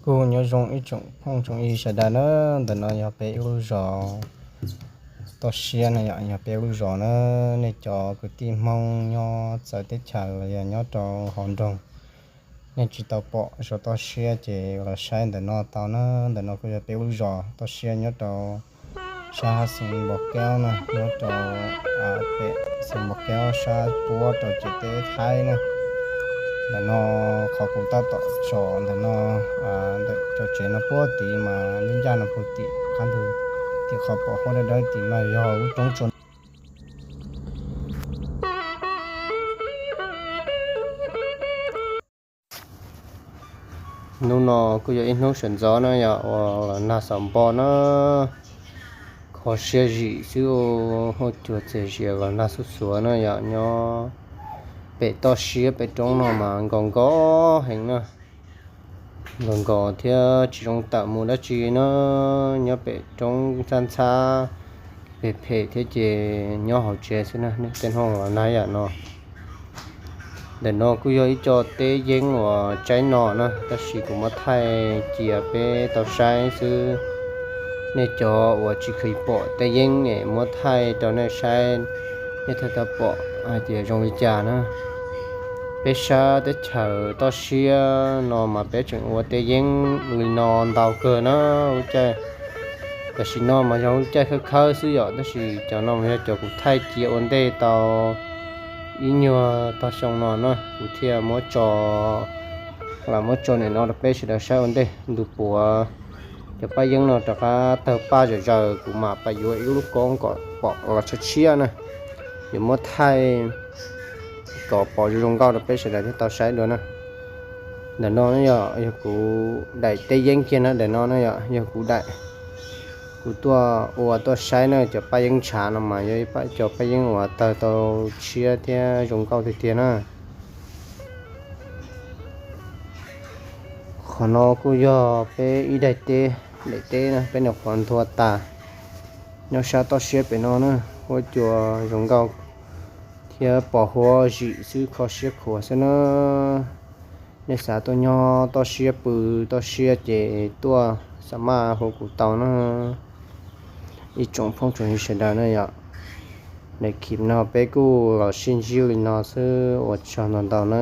Kuj nyob zoo ib tsoom phooj tsoom ywg sawv daws na, ntawm no yog peb lub zos Toj Siab na yom, yog peb lub zos na. Nej cov kwv tij Hmoob nyob txawv teb chaws los yog nyob rau hauv nroog, nej tsis tau pom zos Toj Siab ces los saib ntawm no tau na. Ntawm no kuj yog peb lub zos Toj Siab nyob rau sab Xeev Npos Kaub na, nyob rau pem Xeev Npos Kaub sab puab rau ciam teb Thaib na. Ntawm no qhov kuv tab tom tsom ntawm no, ntawm cov tsev no puag tid mas ncaj ncaj no puag tim qab ntug, tim qhov pom huab dawb dawb tim mas yog lub roob tsua. Hnub no kuj yog ib hnub sawv ntxov na yom, uas los nag xaus npo na, kho siab zim xwb, huab cua txias zias los nag xuv xuav na yom. Nyob pem Toj Siab pem roob no mas nkaus nkaus heev na, nkaus nkaus thiab tsis zoo tawm mus dab tsi na. Nyob pem roob ntxhab ntxhab, phem phem thiab ces nyob hauv tsev xwb na, tej hnub los nag yam no. Ntawm no kuj yog ib co teb yeeb uas tsaib no na, tab sis kuv muab thaij cia peb tau saib xwb. Nej cov uas tsis kheev pom teb yeeb es muab thaij rau nej saib, nej thiaj tau pom hais tias zoo li cas na. Peb sab teb chaws Toj Siab no mas peb tseem ua teb yeeb li no ntau kawg na lub caij. Tam sim no mas yog lub caij khawb khawb xwb yom, tab sis cov no mas yog cov kuv thaij cia ua ntej tau ib nyuag tog xyoo no na, kuv thiaj muab tso, lam muab tso nim no rau peb sawv daws saib ua ntej. Ntu puav cov paj yeeb no rov qab tawg paj zom zaws, kuv mam pab yuav ib lub koob kom pom los tshiab tshiab na, yuav muab thaij kom pom zoo zoo nkauj rau peb sawv daws thiaj tau saib dua na. Ntawm no yog, yog kuv daim teb yeeb kiag na, ntawm no na yog, yog kuv daim, kuv tuaj ua tuaj saib na. Cov paj yeeb ntshav no mas yog ib cov paj yeeb uas tawg tau tshiab thiab zoo nkauj tiag tiag na. Qhov no kuj yog peb ib daim teb, daim teb na, peb nyuam qhuav nthua tas. Nyob sab Toj Siab pem no na, huab cua zoo nkauj thiab pos huab zim xwb, kho siab khuav xwb na. Nej xav tuaj nyob Toj Siab pw Toj Siab ces tuaj xa maj hu kuv tau na. Ib tsoom phooj tsoom ywg sawv daws na yom, daim clip no peb kuj los sib ntsib li no xwb, ua tsaug ntau ntau na.